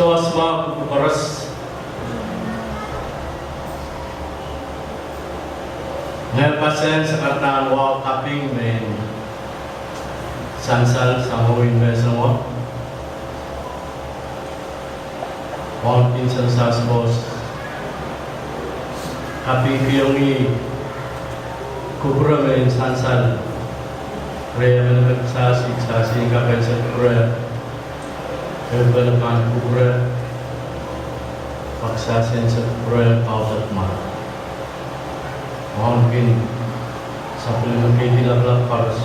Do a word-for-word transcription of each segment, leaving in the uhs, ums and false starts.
Sohte mwahu kupwur koaros. Ngehi paseng sakaradahn wahu kaping mehn sansal sang mwohn menseng wet. Wauneki sansal, sohte kapingkihong ie kupwure mehn sansal. Re emen me kisasi, kisasi kapehse kupwure. Ehu pene pahn kupwure, pak kisasi en se kupwure, kaudok ma. Wauneki sapwellime keidi lapalap koaros.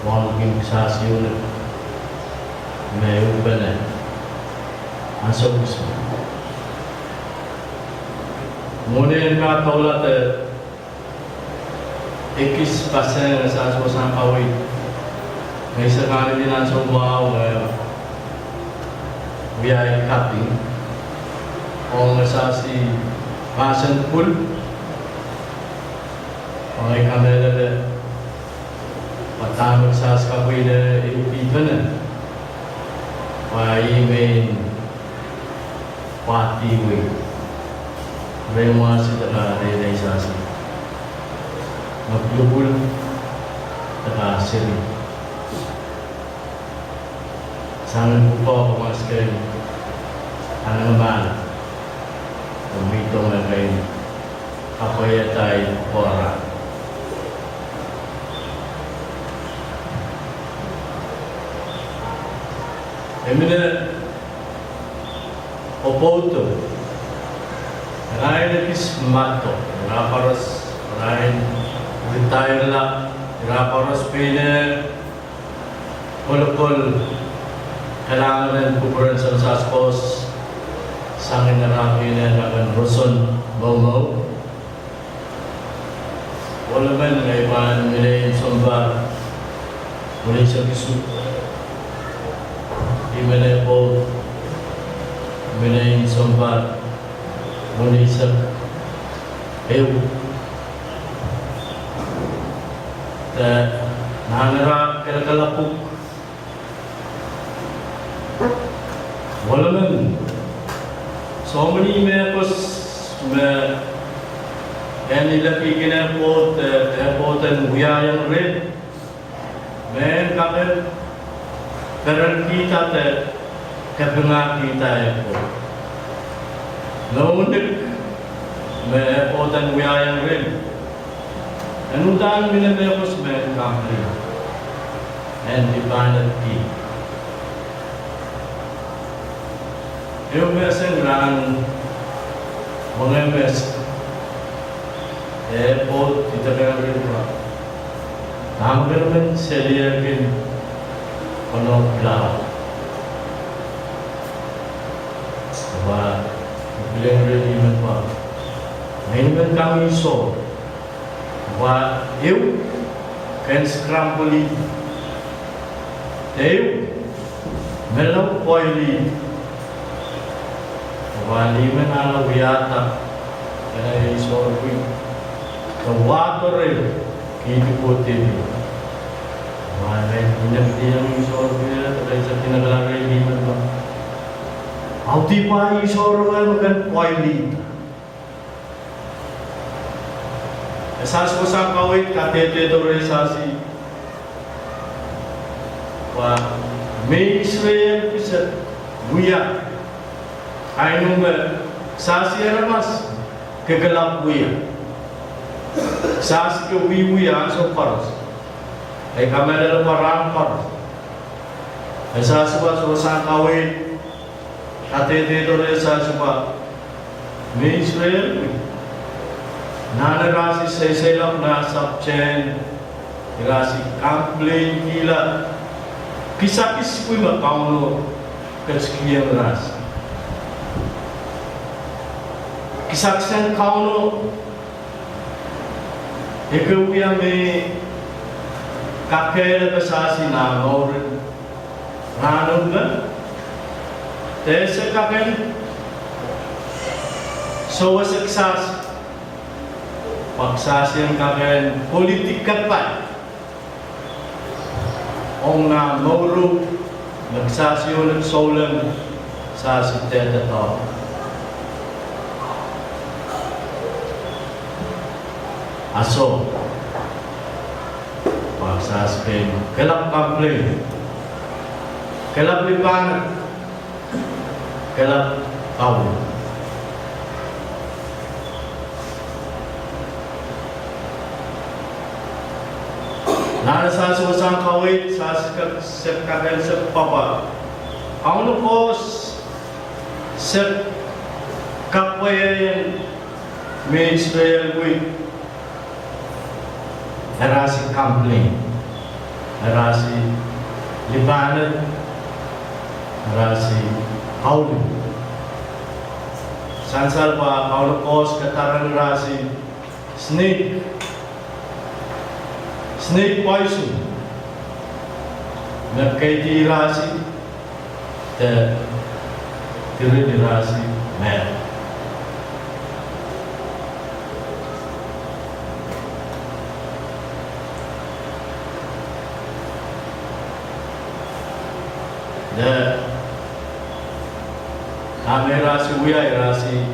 Wauneki kisasi unit me ehu pene ansou kisin. Mwohn en kak kaula de ekis paseng e sasi wasahn kaweid. Ngehi sehse kahnimei nan ansou mwahu, eh, wiawi kaping. Ong e sasi mahsen pwul. Ong e kamehlele. Pwe dahme sasi kapwile e pihpene. Pwe ih mehn pwahdi wei. Re mwasi deka re, re sasi. Me pwulopwul deka seri. Sang en pwukoa ko mwasi kei. Anahne mala. Ko mi dong e kei. Kapwaiada pwukoa. Emine opoudo. Irail ekis mahdo, ira koaros, irail ritairla, ira koaros pein kolokol kalahngan en kupwuren sansal koaros, sang en ira pein akan roson momour. Welimen ngehi pahn mihmi sounpar weneu eisek isuh. Ihme pwoud mihmi sounpar weneu eisek ehu. De nan ira kelekela pwuhk welimen, soh mwohni mehkos me en ilekihkin pwoud, eh, pwoud en wiahiong irail. Me en kak en perelkihda de kapingkihda pwoud. Nohn lik me pwoud en wiahiong irail. En uhdahn mie mehkos me en complain. En dipahn epwiki. Ehu mehseng rahn, mengei mehseng. E pwoud idekehng irail pwe dahme kitail men seliehkin konohla. Pwe, kileng irail men pwe, ngehi men kak mi soh. Pwe ehu ken scramble-i. Ehu menlau pwoaili. Pwe lime nan wiahda, e sohte wia. Ke wahdo re, kihdi pwoud tedio. Pwe men ine kihdi sohte wia, re sehse kin kala re lime pwe, audi pwe i sohte wia me ken pwoaili. E sasi wasahn kaweid kadehdehdo re sasi. Pwe me Israel kise wia. Ahi nge me sasi aramas ke kalap wia. Sasi ke wiewia ansou koaros. E kamehlele pwe rahn koaros. E sasi wasahn kaweid kadehdehdo re sasi pwe me Israel, nan ira sehse seiloak nan sapwtehn, ira sehse complain-kihla kisakis pwe me Kauno ketikihong ira sehse kisakis en Kauno. Ike wia me kakehlaka sasi nan mouren rahn ehu me, de se kak en sewese kisasi, pak sasi en kak en political party. Ong nan mouro, Me kisasi unit souleng, sasi dehde doadoahk. Aso. Wahsasi pein, kelehpw complain. Kelehpw lipahned. Kelehpw kaul. Nan sasi wasahn kaweid, sasi kak, sehk kakehn sehk pwapwa. Kauno koaros sehk kapwaiada me Israel wia. Erasi complain. Erasi lipahned. Erasi kaul. Sansal pwe kauno koaros kadarohng erasi snake. Snake poison. Me keidi erasi, de diren erasi mehla. De dahme erasi wia, erasi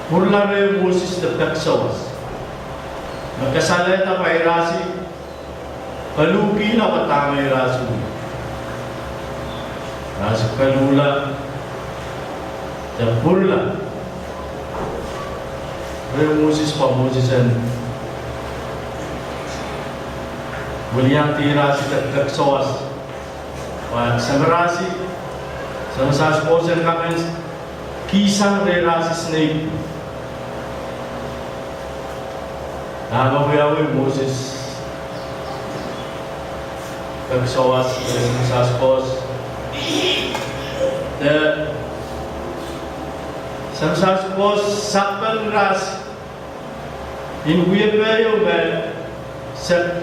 pwurala reh Moses de pek sawas. Me kasalehda pwe erasi kaluhkihla pwe dahme erasi wia. Erasi kaluhla de pwurala reh Moses pwe Moses en wiliandi erasi de pek sawas. Pwe se me erasi, se me sasi pwoson kakehn kihsang reh erasi snake. Dahme wiawi Moses pek sawas, se me sasi pwoson. De se me sasi pwoson sapwen erasi. En wiepe ieu me sehk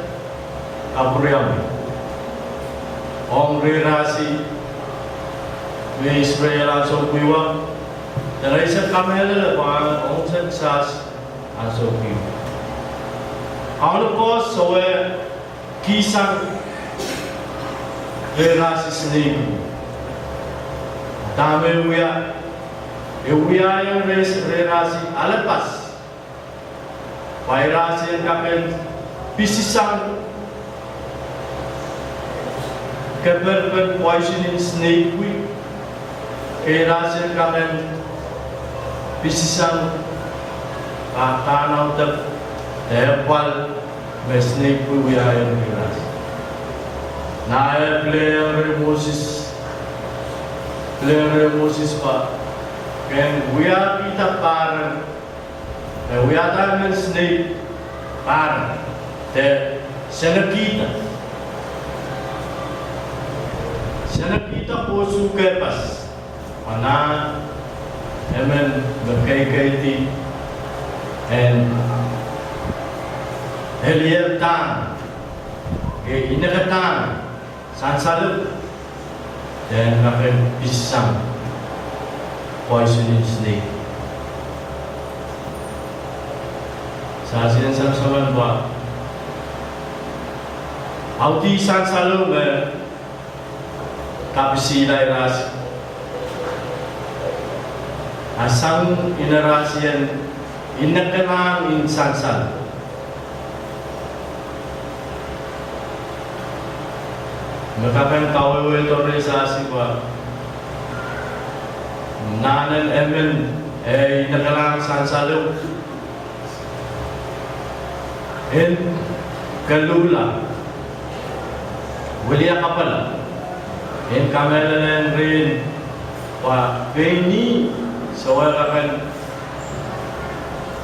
kapwuriamwei ong reh erasi me Israel ansou pwihwa, de ngehi se kamehlele pwe ong sehk sasi ansou pwihwa. Kauno koaros sowe kihsang reh erasi snake. Dahme wia, e wiahiong reh, reh erasi alapas. Pwe erasi en kakehn pisisang keperpen poison en snake wia. Ke erasi en kakehn pisisang, ah, kahnauda, eh, pwal me snake wia wiahiong reh erasi. Nah, eh, pil reh Moses, pil reh Moses pwe ken wiahkihda pahrek. E wiahda emen snake pahrek, de senekihda. Senekihda kosuh kehpas. Pwe nah, emen me keikeidi en eliel dahng, ke ineke dahng sansaluk, de en kakehn pisisang poison en snake. Sasi en samsaman pwe audi sansaluk me kapisihla erasi. A sang ine erasi en ineke dahng en sansal. Me kakehn kawehwehdo reh sasi pwe nanen emen, eh, ineke dahng sansaluk en koluhla, wiliakapwala, en kamehlele rehn pwe pein ih sowe kakehn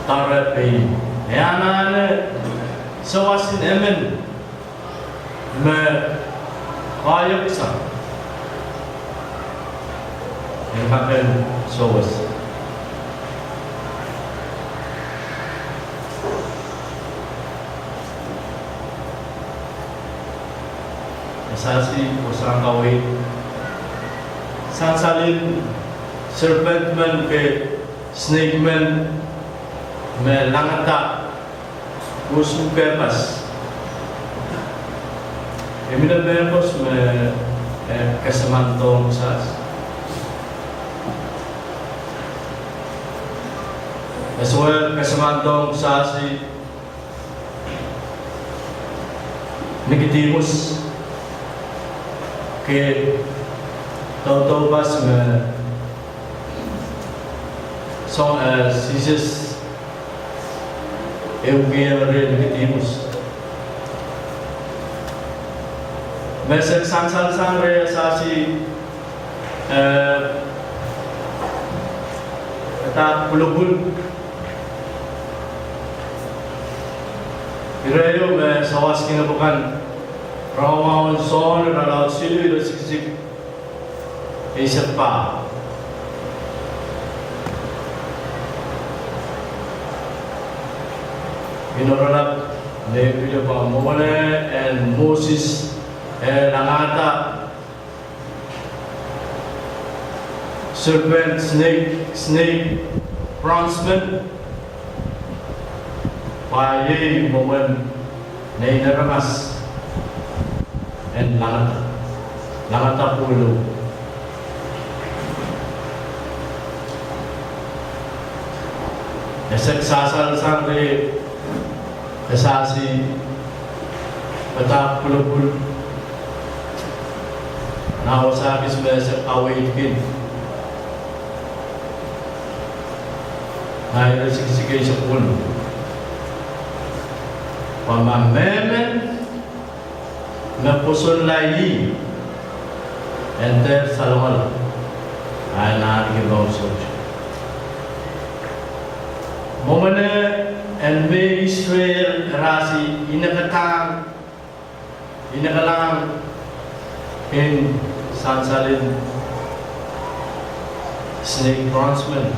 doare pein. E anahne sawasen emen me koahiek sang en kakehn sowes. Sasi wasahn kaweid, sansal en serpent men ke snake men me langada kosuh kehpas. E mihla mehkot me Eh, kesempwal dohng sas. Eh, soh, kesempwal dohng sasi Nikodimus, ke doadoahk pas me soh, eh, Sises ehukihong reh Nikodimus. Me se sansalsang reh sasi, eh, padahk pwulopwul. Ire ieu me sawas kin pwukan Rongamwahu en Sohn irelaud siluh, ire siksik eisek pahr. Inoralap me pil pwa mwomwen en Moses, eh, langada serpent, snake, snake, bronze man. Pwa iei mwomwen nein aramas en langada, langada pwulopwul. E sehk sansalsang reh, e sasi padahk pwulopwul. Nah wasa kis me se kaweid kin. Nah ire siksik eisek woluh. Pwa ma mehmen me pwosonla ih, en dehr salongala, a en ahneki mour soutuk. Mwomwen en mehn Israel erasi inekadahng, inekadahng en sansalin snake, bronze man.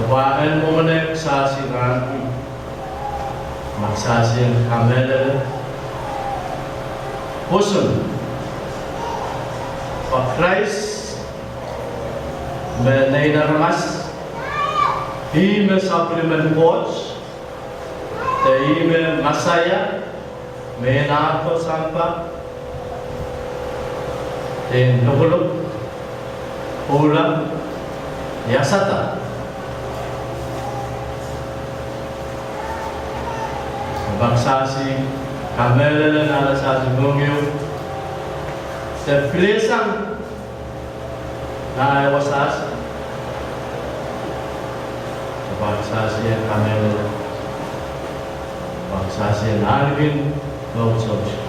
Pwa en mwomwen sasi rahnwet, ma sasi en kamehlele pwoson, pwa Krais me nein aramas, ih me sapwellimen Koht, de ih me Mesaia, me en ahpw sampah, de en lokolok, pwoula, iasada. Pak sasi kamehlele nan sasi mohngiong, de pilesang nan wasa, pak sasi en kamehlele, pak sasi en ahneki mour soutuk.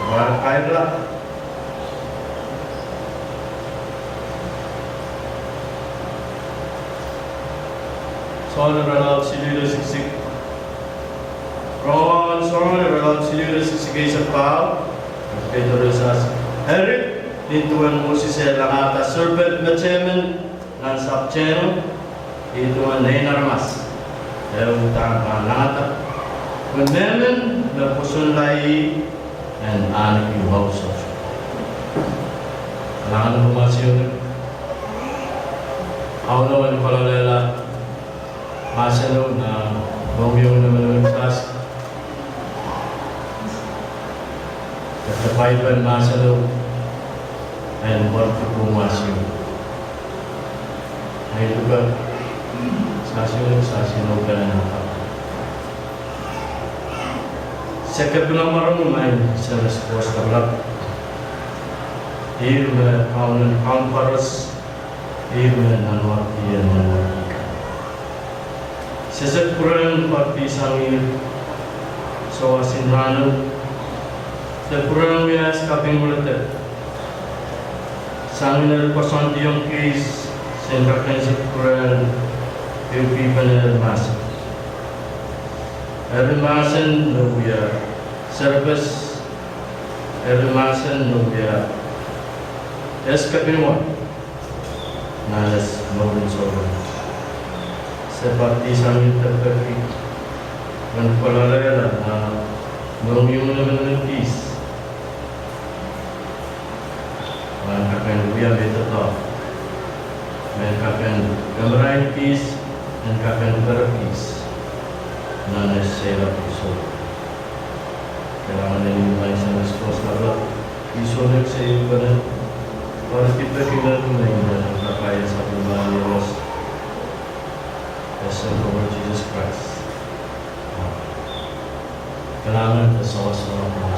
Pwuhk kairla. Sohn irelaud siluh ire siksik. Rongamwahu en Sohn irelaud siluh ire siksik eisek pahieu. Peter e sasi: Eri, nin duwen Moses e langada serpent metehmen nan sapwtehno, ih duwen Nein Aramas e uhdahn pahn langada, pwe mehmen me pwosonla ih en ahneki mour soutuk. Kalahngan en Kauno, Kauno en kolahlla mahseno nan mohngiong en emenemen sasi. Kete paipen mahseno en pwurehng pwuhk mahseno. Ai luhke sasi, sasi nohpene naka. Se kepina mwaromwi, maing Semes Koht Lapalap, ihr me Kaunen kaun koaros, ihr me nanmwarkien nanmwarki kan. Se sehse pwurehng pwarkisang ihr sawasen rahno, se pwurehng wia eskapin welehdek sang ni koasoandiong keis, sen kak en sehse pwurehng ehukipene mahsen. Eri mahsen me wia serepes, eri mahsen me wia eskapin wet nan ese mouren souleng. Se baptisang ie de peki, en kohla lel nan mohngiong en emenemen kis, me en kak en wia me doadoahk, me en kak en kamarain kis, me en kak en pere kis, nan e seiloak kis. Kalahngan en imwain Sunday school staff, kis oh lek se iukene, pwaredi peki me kumwail en kak ahi sapwellimomwi aramas. Ese Kaun Sises Krais. Kalahngan de sawasewa.